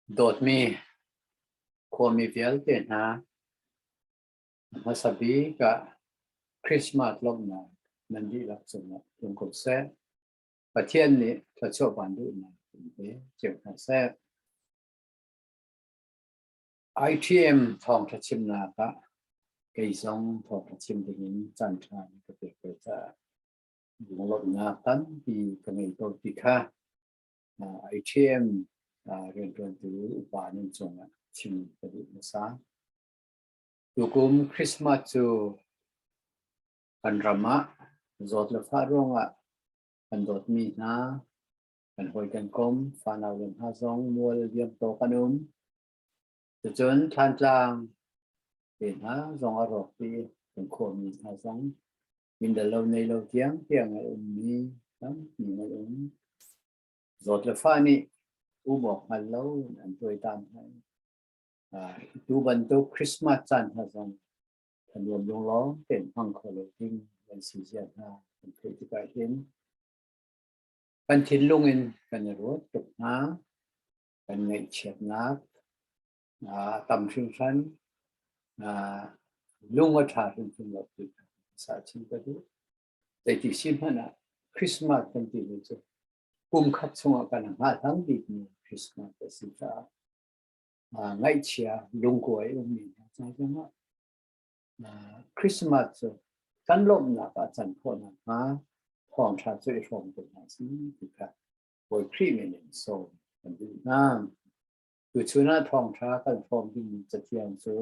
Dawtmi khuami vialte hna, a hmasa bik ah Christmas lawmhnak nan dihlak cungah tlung ko seh. Pathian nih thluachuah van duhnak in pe cio hna seh. ITM thawngṭha chimnak ah kei zong thawngṭha chim dingin caanṭha na ka pek ve caah lunglawmhnak tampi ka ngei ko ti kha ITM rianṭuantu upa nan cungah chim ka duh hmasa. Tukum Christmas cu kan ram ah zawt le fah ruangah kan dawtmi hna, kan hawi kan kom, fanau le hna zong mual liam tawk an um. Cucun Thlantlang te hna zong a rawk i kan khuami hna zong mindal lo nei lo tiangtiang a ummi tampi an um. Zawt le fah nih um awk hngal lo in an tuaitam hna. Tu bantuk Christmas caan hna zong thanuam lunglawm tein hmang kho lo ding an si zia hna kan theih tikah hin kan thinlung in kan i ruat tuk hna. Kan ngaihchiatnak a tam hringhran. Lung a ṭha hrimhrim lo ti sa chim ka duh. Zeiti si hmanh ah Christmas kan timi cu kum khat chungah kan hngalhlang bikmi Christmas a si caah ngaihchia lungkuai ummi hna ca zongah Christmas cu kan lawmhnak ah can khawh nakhnga thawngṭha cu i hrawm ko hna si ti kha Bawi Khrih min in sawm kan duh hna. Tuchun ah thawngṭha kan hrawm dingmi cathiang cu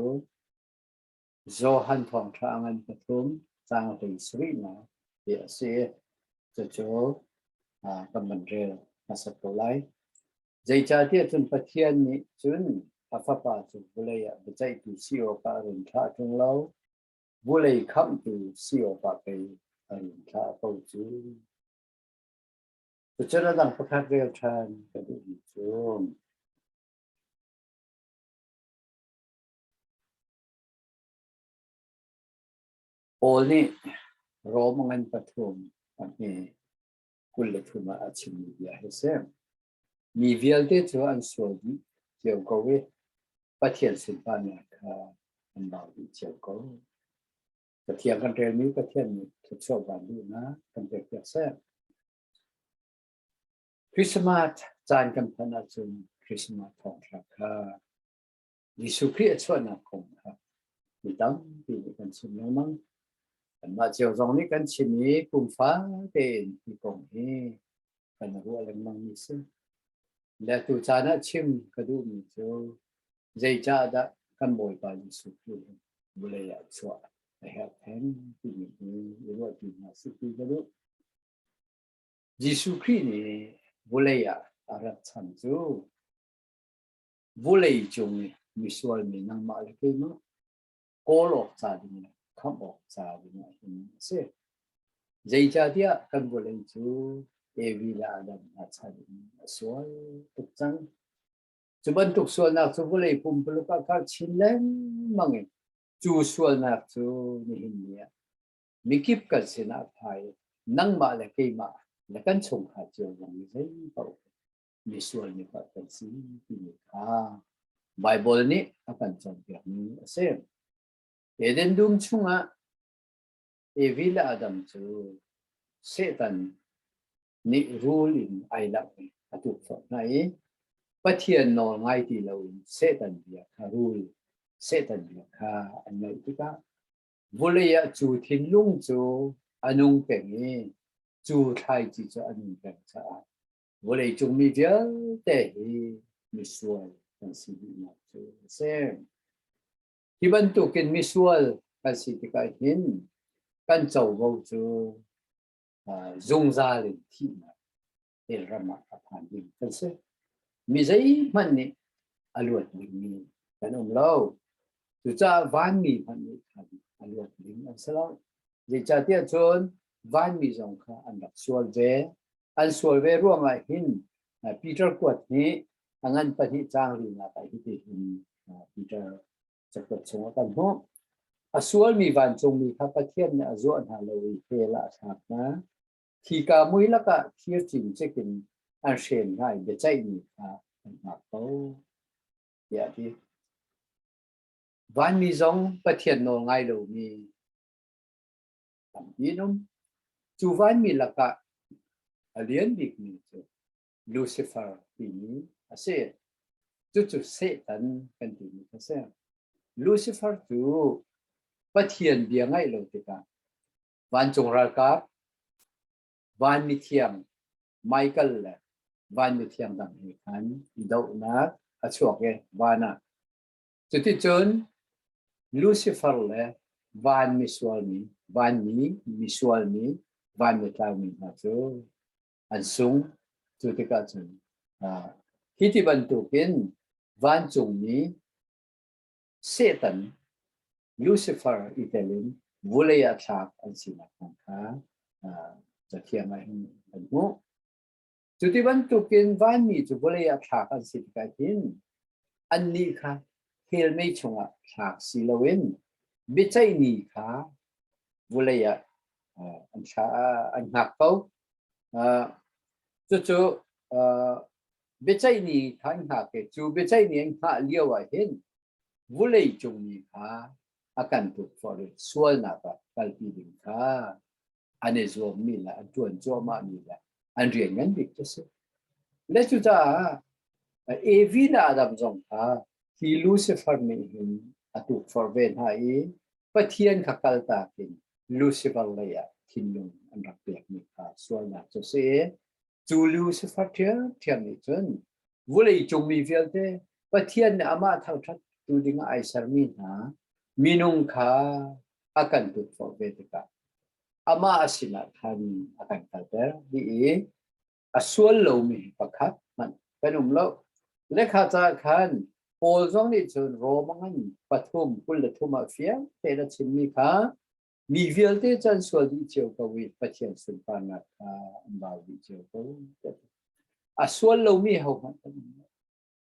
Johan thawngṭha a ngan pathum caang hlei sarihnak ti a si. Cucu kan van rel hmasat ko lai. Zeicahtiah cun Pathian nih cun a Fapa cu vawlei ah biaceihtu si awkah a run thlah ṭung lo, vawlei khamhtu si awkah pei a run thlah ko cu. Cucun a dang pakhat rel ṭhan ka duhmi cu Paul nih Rom ngan pathum a hme 23 ah a chimmi bia hi a si. Mi vialte cu an sual dih cio ko i Pathian sunparnak kha an bau dih cio ko. Pathian kan relmi Pathian nih thluachuah van duhnak kan pekpiak seh. Christmas caan kan phanh ahcun Christmas thawngṭha kha Jesuh Khrih a chuahnak kong kha mi tampi nih kan chim lengmang. Kanmah cio zong nih kan chim i kum fate in hi kong hi kan ruah lengmangmi si. Le tu caan ah chim ka duhmi cu zeicahdah kan Bawipa Jesuh Khrih hi vawlei ah chuah a herh theng timi hi i ruahṭi hna sih ti ka duh. Jesuh Khrih nih vawlei ah a rat chan cu Vulei cung i misual mi nangmah le keimah kawl awk ca ding le khamh awk ca ding ah hin a si. Zeicahtiah kan vawlei cu Evi le Adam hna chan in a sual tuk cang. Cu bantuk sualnak cu vawlei pumpuluk ah karh chin lengmang in cu sualnak cu nihin ni ah mikip kan sinah phai nangmah le keimah le kan chungkhar cio zong nih zei paoh misual mi pa kan si timi kha Baibal nih a kan cawnpiakmi a si. Eden dum chungah Evi le Adam cu Satan nih rul in ai lak i a tukforh hna i Pathian nawl ngai ti loin Satan bia kha rul Satan bia kha an ngaih tikah vulei ah cu thinlung cu a nung peng i cu thlaici cu a nun peng caah vawleicung mi vialte hi misual kan si dihnak cu a si. Hi bantukin misual kan si tikah hin kan covo cu zungzal in thihnak hell ram ah a phan ding kan si. Mi zeihmanh nih a luat dingmi kan um lo. Cucaah vanmi hmanh nih khan a luat ding an si lo. Zeicahtiah cun vanmi zong kha an rak sual ve. An sual ve ruangah hin Peter kuat hi a ngan pahnih caang rinak ah hiti hin Peter cakuat chungah kan hmuh. A sualmi vancungmi kha Pathian nih a zuah hna lo i hell ah a thlak hna. Thika mui lakah thir cincik in an hren hna i biaceihmi kha an hngak ko. tiah a ti. Vanmi zong Pathian nawl ngai lomi tampi an um. Cu vanmi lakah a lian bikmi cu Lucifer timi a si. Cucu Satan kan timi a si. Lucifer cu Pathian bia ngaih lo tikah vancung ralkap, van mithiang Michael le van mithiang dang he khan i dohnak a chuak i van ah. Cuticun Lucifer le van misualmi, vanmi misualmi, van mitlaumi hna cu an sung. Cu tikah cun hi ti bantukin vancungmi Satan, Lucifer i tel in vulei ah thlak an sinak kong kha Cathiang ah hin kan hmuh. Cuti bantukin vanmi cu vawlei ah thlak an si tikah hin annih kha hell mei chungah thlak si loin biaceih ni kha vawlei ah an thla an hngak ko. Cucu biaceih ni kha an hngak i cu biaceih ni an hngah lio ah hin vulei cung mi kha a kan tukforh i sualnak ah kalpi ding kha an i zuammi le an ṭuan cuahmahmi le an rian ngan bik cu si. Le cucaah Evi le Adam zong kha hi Lucifer nih hin a tukforh ve hna i Pathian kha kaltak in Lucifer lei ah thinlung an rak pekmi kha sualnak cu si. Cu Lucifer ṭhiamṭhiam nih cun vulei cung mi vialte Pathian nih amah thangṭhat tu dingah ai sermi hna minung kha a kan tukforh ve tikah amah sinah khan a kan kalter dih i a sual lomi pakhat hmanh kan um lo. Lekha ca khan Paul zong nih cun Rome ngan 3:23 ah fiang tein a chimmi kha mi vialte cu an sual dih cio ko i Pathian sunparnak kha an bau dih cio ko. A sual lomi hohmanh kan um lo.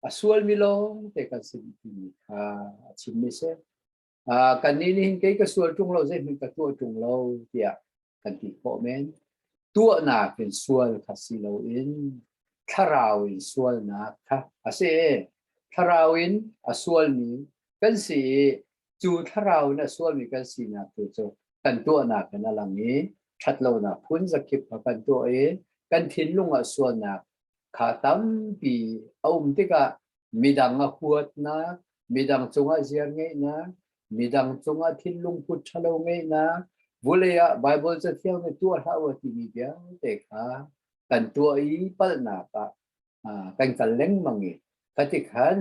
A sualmi lawng te kan si timi kha a chimmi si. Kannih nih hin kei ka sual ṭung lo, zeihmanh ka tuah ṭung lo tiah kan ti khawh men. Tuahnak in sual kha si loin thlarau in sualnak kha a si. Thlarau in a sualmi kan si i cu thlarau in a sualmi kan sinak tu cu kan tuahnak in a lang i ṭhatlonak phun zakip kha kan tuah i kan thinlung ah sualnak kha tampi a um tikah midang a huatnak, midang cungah ziar ngeihnak, midang cungah thinlung put ṭhalo ngeihnak, vulei ah Bible cathiang nih tuah hlah u timi vialte kha kan tuah i palhnak ah kan kal lengmang i khati khan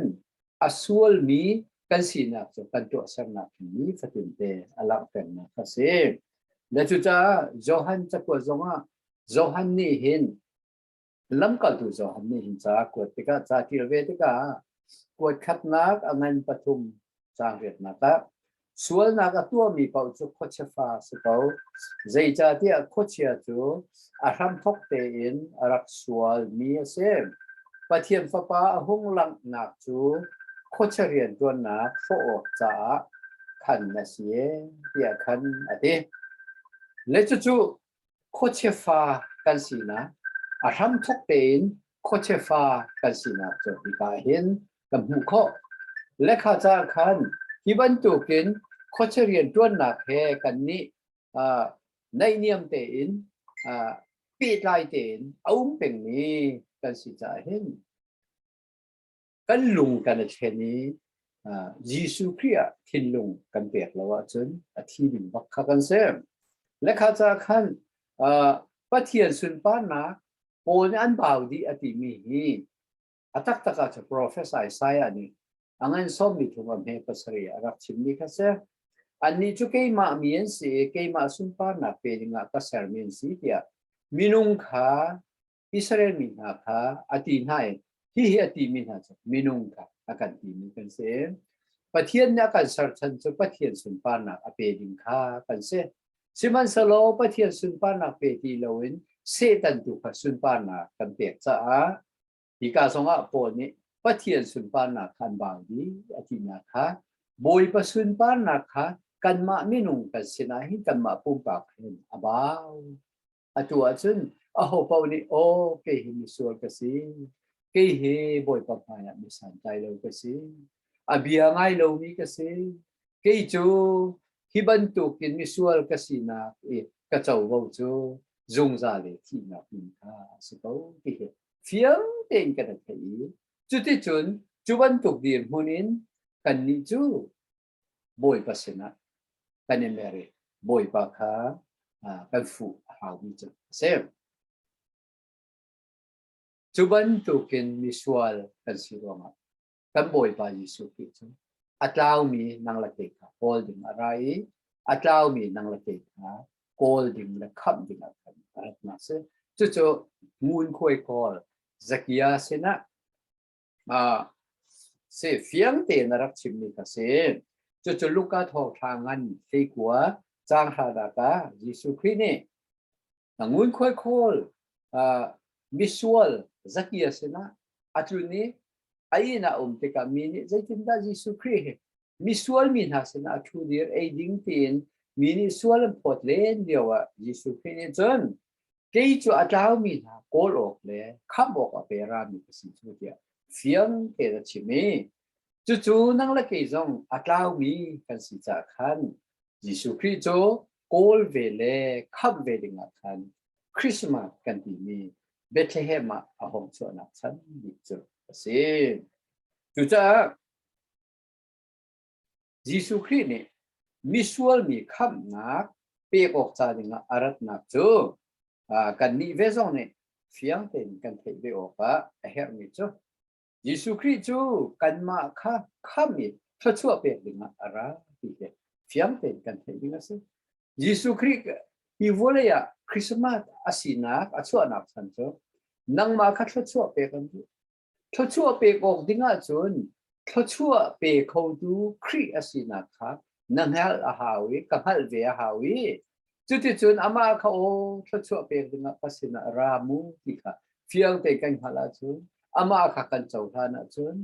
a sualmi kan sinak cu kan tuahsernak hi fatinte a langhternak a si. Le cucaah Johan cakuat zongah Johan nih hin Lamkaltu Johan nih hin ca a kuat tikah, ca ṭial ve tikah kuat khatnak a ngan pathum caang riatnak ah sualnak a tuahmi paoh cu khuachia fa a si ko. Zeicahtiah khuachia cu a hramthawk tein a rak sualmi a si. Pathian Fapa a hung langhnak cu khuachia rianṭuannak hrawh awk caah khan a si tiah khan a ti. Le cucu khuachia fa kan sinak, a hramthawk tein khuachia fa kan sinak cu hika hin kan hmuh khawh. Lekha ca khan hi bantukin khuachia rianṭuannak he kannih naihniam tein pehtlai tein a um pengmi kan si caah hin kan lung kan i thlen i Jesuh Khrih ah thinlung kan pek lo ahcun a thi ding bak kha kan si. Lekha ca khan Pathian sunparnak Paul nih an bau dih a timi hi a taktak ah cu Professor Isaiah nih a ngan sawmmi thum a hme pasarih a rak chimmi kha si. Annih cu keimah mi an si i keimah sunparnak pe dingah ka sermi an si tiah minung kha Israel mi hna kha a ti hna i hihi a timi hna cu minung kha a kan timi kan si. Pathian nih a kan serchan cu Pathian sunparnak a pe ding kha kan si. Sihmanhsehlaw Pathian sunparnak pe ti loin Satan tu kha sunparnak kan pek caah hika zongah Paul nih Pathian sunparnak kha an bau dih a tinak kha Bawipa sunparnak kha kanmah minung kan sinah hin kanmah pumpak hin a bau. Atu ahcun ahopaoh nih aw kei hi misual ka si, kei hi Bawipa hmaiah mi santlai lo ka si. A bia ngai lomi ka si. Kei cu hi bantukin misual ka sinak i ka covo cu zungzal i thihnak min kha a si ko ti hi fiang tein kan i theih i cuticun cu bantuk dirhmun in kannih cu Bawipa sinah kan i mer i Bawipa kha kan fuh a haumi cu a si. Cu bantukin misual kan si ruangah kan Bawipa Jesuh Khrih cu a tlaumi nang le kei kha kawl ding a ra i a tlaumi nang le kei kha kawl ding le khamh ding ah khan a ratnak si. Cucu ngunkhuai kawl Zakia sinah si fiang tein a rak chimmi kha si. Cucu Luka thawngṭha ngan hleikua caang hranak ah Jesuh Khrih nih ngunkhuai khawl misual Zakia sinah a tlun i a inn ah um tikah mi nih zeitindah Jesuh Khrih hi misual mi hna sinah a ṭhu dir ei ding tiin mi nih sual an phawt len lio ah Jesuh Khrih nih cun kei cu a tlaumi hna kawl awk le khamh awk a pe rami ka si cu tiah fiang tein a chim i cucu nang le kei zong a tlaumi kan si caah khan Jesuh Khrih cu kawl ve le khamh ve dingah khan Christmas kan timi Bethlehem ah a hung chuahnak chan bik cu a si. Cucaah Jesuh Khrih nih misual mi khamhnak pek awk ca dingah a ratnak cu kannih ve zong nih fiang tein kan theih ve awkah a herhmi cu Jesuh Khrih cu kanmah kha khamh i thluachuah pek dingah a ra ti hi fiang tein kan theih ding a si. Jesuh Khrih hi vawlei ah Christmas a sinak a chuahnak chan cu nangmah kha thluachuah pek an duh. Thluachuah pek awk ding ahcun thluachuah pe khotu Khrih a sinak kha na hngalh a hau i ka hngalh ve a hau i cuticun amah kha aw thluachuah pek dingah ka sinah ra mu ti kha fiang te kan hngalh ahcun amah kha kan cohlan ahcun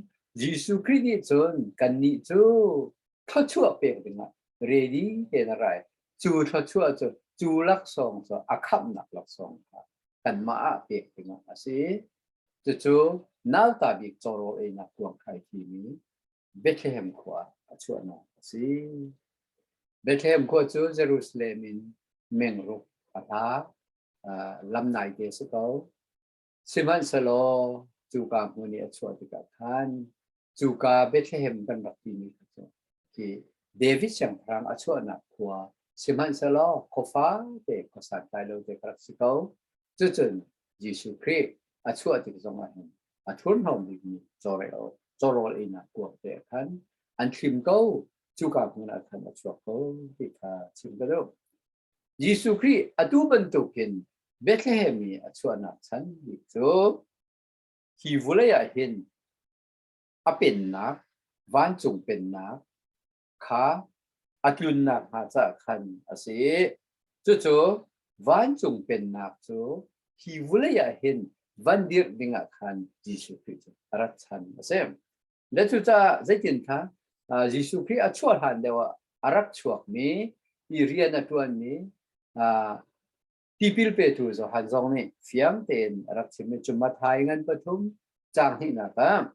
Jesuh Khrih nih cun kannih cu thluachuah pek dingah ready tein a rai. Cu thluachuah cu cu laksawng cu a khamhnak laksawng kha kanmah ah pek dingah a si. Cucu nauta bik cawrawl einak kuang khai timi Bethlehem khua a chuahnak a si. Bethlehem khua cu Jerusalem in mengruk a hla, lam naite si ko. Sihmanhsehlaw cuka hmun i a chuah tikah khan cuka Bethlehem kan rak timi kha cu khi David siangpahrang a chuahnak khua sihmanhsehlaw khuafa te khua santlai lo te ka rak si ko. Cucun Jesuh Khrih a chuah tik zongah hin a thurhnawm bikmi cawrawl einak kuak te khan an thlim ko cuka hmun ah khan a chuak ko ti kha chim ka duh. Jesuh Khrih atu bantukin Bethlehem i a chuahnak chan bik cu hi vulei ah hin a pennak vancung pennak kha a tlunnak hnga caah khan a si. Cucu vancung pennak cu hi vulei ah hin van dirh dingah khan Jesuh Khrih cu a rat chan a si. Le cucaah zeitin kha Jesuh Khrih a chuah hlan deuh ah a rak chuakmi i rian a ṭuanmi Tipil petu Johan zong nih fiang tein a rak chimmi cu Matthai ngan pathum caang hnihnak ah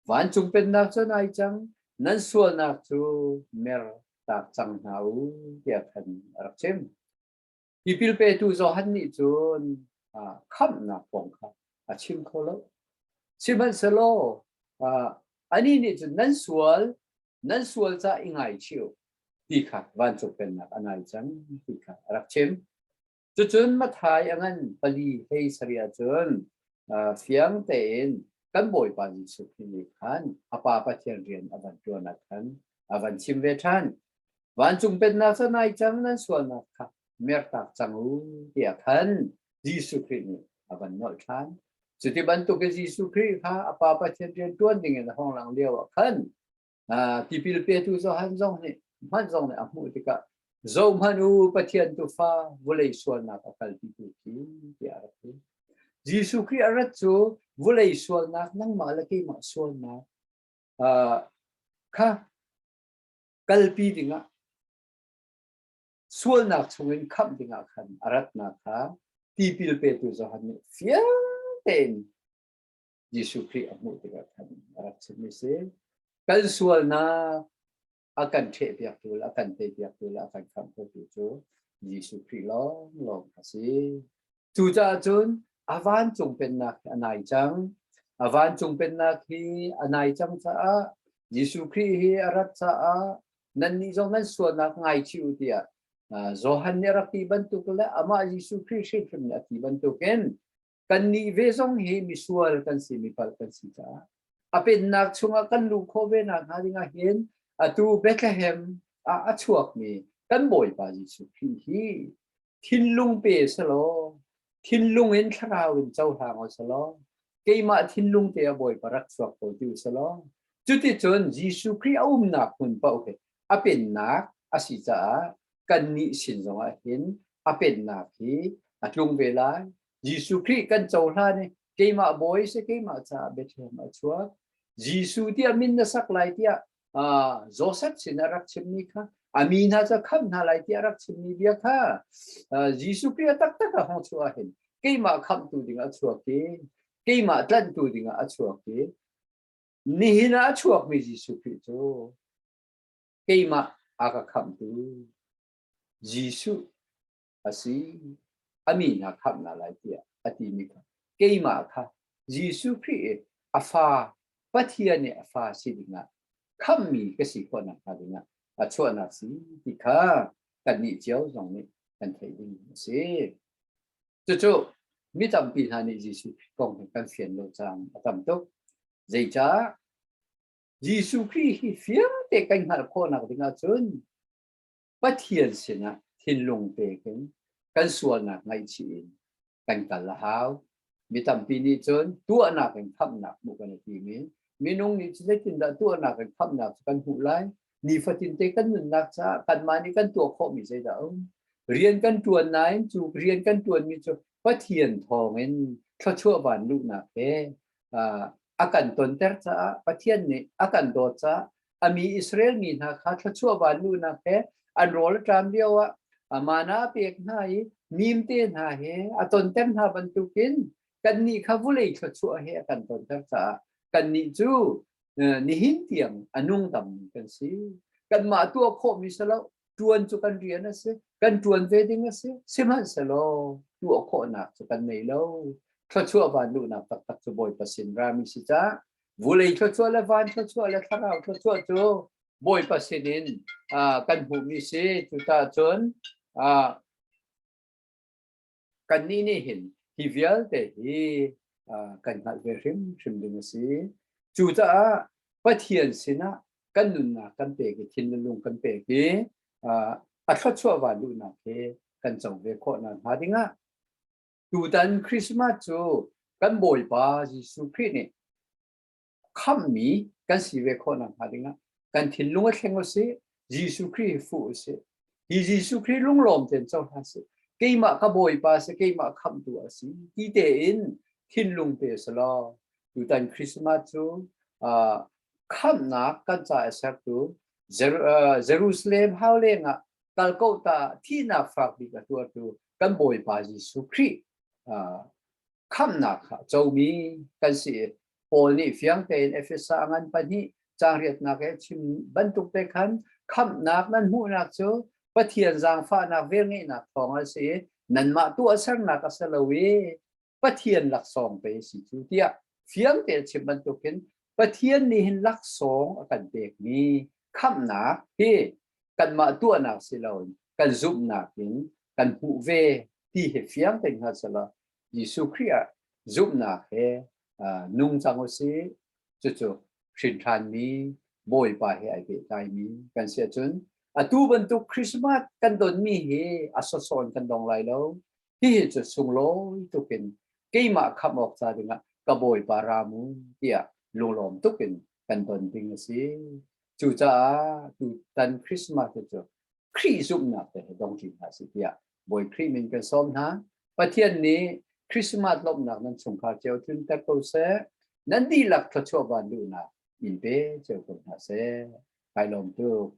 vancung pennak cu nai cang nan sualnak cu mer tak cang hna u tiah khan a rak chim. Tipil petu Johan nih cun khamhnak kong kha a chim kho lo. Sihmanhsehlaw anih nih cun nan sual nan sual ca i ngaichih u ti kha vancung pennak a nai cang ti kha a rak chim. Cucun Matthai a ngan pali hlei sarih ahcun fiang tein kan Bawipa Jesuh Khrih nih khan a Pa Pathian rian a van ṭuan ah khan a van chim ve ṭhan. Vancung pennak cu nai cang nan sualnak kha mertak cang u tiah khan Jesuh Khrih nih a van nolh ṭhan. Cuti bantuk in Jesuh Khrih kha a Pa Pathian rian ṭuan ding in a hong lang lio ah khan tipil petu Johan zong nih hmanh zong nih a hmuh tikah zohhmanh u Pathian tufa vawlei sualnak a kalpitu khi tiah a rak ti. Jesuh Khrih a rat cu vawlei sualnak nangmah le keimah sualnak kha kalpi dingah sualnak chungin khamh dingah khan a ratnak kha tipil petu Johan nih fiang tein Jesuh Khrih a hmuh tikah khan a rak chimmi si. Kan sualnak a kan ṭhehpiaktu le a kan teipiaktu le a kan khamh khotu cu Jesuh Khrih lawnglawng a si. Cucaah cun a vancung pennak hi a nai cang. A vancung pennak hi a nai cang caah Jesuh Khrih hi a rat caah nannih zong nan sualnak ngaichih u tiah Johan nih a rak ti bantuk le amah Jesuh Khrih hrimhrim nih a ti bantukin kannih ve zong hi misual kan si, mipalh kan si caah a pennak chungah kan luh khawh ve nak hnga dingah hin atu Bethlehem ah a chuakmi kan Bawipa Jesuh Khrih hi thinlung pe selaw, thinlung in thlarau in cohlang u selaw, keimah thinlung te a Bawipa rak chuak ko ti u selaw, cuticun Jesuh Khrih a umnak hmun paoh hi a pennak a si caah kannih sin zongah hin a pennak hi a tlung ve lai. Jesuh Khrih kan cohlan i keimah bawi si, keimah caah Bethlehem a chuak. Jesuh tiah min na sak lai tiah Joseph sin a rak chimmi kha, a mi hna cu khamh hna lai tiah a rak chimmi bia kha, Jesuh Khrih a taktak a hung chuah hin keimah khamhtu dingah a chuak i keimah tlanhtu dingah a chuak i nihin ah a chuakmi Jesuh Khrih cu keimah a ka khamhtu Jesuh a si, a mi hna khamh hna lai tiah a timi kha keimah kha Jesuh Khrih i a fa, Pathian i a fa si dingah khamhmi ka si khawh nakhnga dingah a chuahnak si ti kha kannih cio zong nih kan theih ding a si. Cucu mi tampi hna nih Jesuh Khrih kong hi kan fian lo caan a tam tuk. Zeicah? Jesuh Khrih hi fiang te kan hngalh khawhnak ding ahcun Pathian sinah thinlung pek in kan sualnak ngaihchih in kan kal a hau. Mi tampi nih cun tuahnak in khamhnak hmuh kan i tim i minung nih cu zeitindah tuahnak in khamhnak cu kan hmuh lai? Nifatin te kan nunnak caah kanmah nih kan tuah khawhmi zeidah a um? Rian kan ṭuan nain cu rian kan ṭuanmi cu Pathian thawngin thluachuah van luhnak he a kan tonter caah, Pathian nih a kan dawt caah a mi Israel mi hna kha thluachuah van luhnak he an rawl a ṭam lio ah mana a pek hna i mimte hna he a tonter hna bantukin kannih kha vulei thluachuah he a kan tonter caah kannih cu nihin tiang a nung dammi kan si. Kanmah tuah khawhmi si lo, ṭuan cu kan rian a si, kan ṭuan ve ding a si, sihmanhsehlaw tuah khawhnak cu kan nei lo. Thluachuah van luhnak taktak cu Bawipa sin rami si caah vulei thluachuah le van thluachuah le thlarau thluachuah cu Bawipa sinin kan hmuhmi si. Cucaah cun kannih nih hin hi vialte hi kan hngalh ve hrimhrim ding a si. Cucaah Pathian sinah kan nunnak kan pek i thin le lung kan pek i a thluachuah van luhnak hi kan co ve khawh nakhnga dingah tutan Christmas cu kan Bawipa Jesuh Khrih nih khamhmi kan si ve khawh nakhnga dingah kan thinlung a thleng u sih, Jesuh Khrih hi fuh u sih. Hi Jesuh Khrih lunglawm tein cohlan sih. Keimah ka Bawipa si, keimah khamhtu a si ti tein thinlung pe selaw tutan Christmas cu khamhnak kan ca a sertu Jerusalem hauleng ah kal ko ta thihnak fak bik a tuartu kan Bawipa Jesuh Khrih khamhnak kha comi kan si i Paul nih fiang tein Efesa a ngan pahnih caang riatnak he chim bantuk te khan khamhnak nan hmuhnak cu Pathian zaangfahnak velngeihnak thawng a si i nanmah tuahsernak a si lo i Pathian laksawng pe si cu tiah fiang tein chim bantukin Pathian nih hin laksawng a kan pekmi khamhnak hi kanmah tuahnak si loin kan zumhnak in kan hmuh ve ti hi fiang tein hngal selaw Jesuh Khrih ah zumhnak he nung cang u sih. Cucu hrinṭhanmi Bawipa he ai pehtlaimi kan si ahcun atu bantuk Christmas kan donmi hi a sawsawh in kan dong lai lo. Hihi cu sunglawi tukin keimah khamh awk ca dingah ka Bawipa ra mu tiah lunglawm tukin kan don ding a si. Cucaah tutan Christmas cu Khrih zumhnak te he dong ṭi hna sih tiah Bawi Khrih min kan sawm hna. Pathian nih Christmas lawmhnak nan chungkhar cio tlunter ko seh. Nan dihlak thluachuah van luhnak in pe cio ko hna seh. Kai lawm tuk.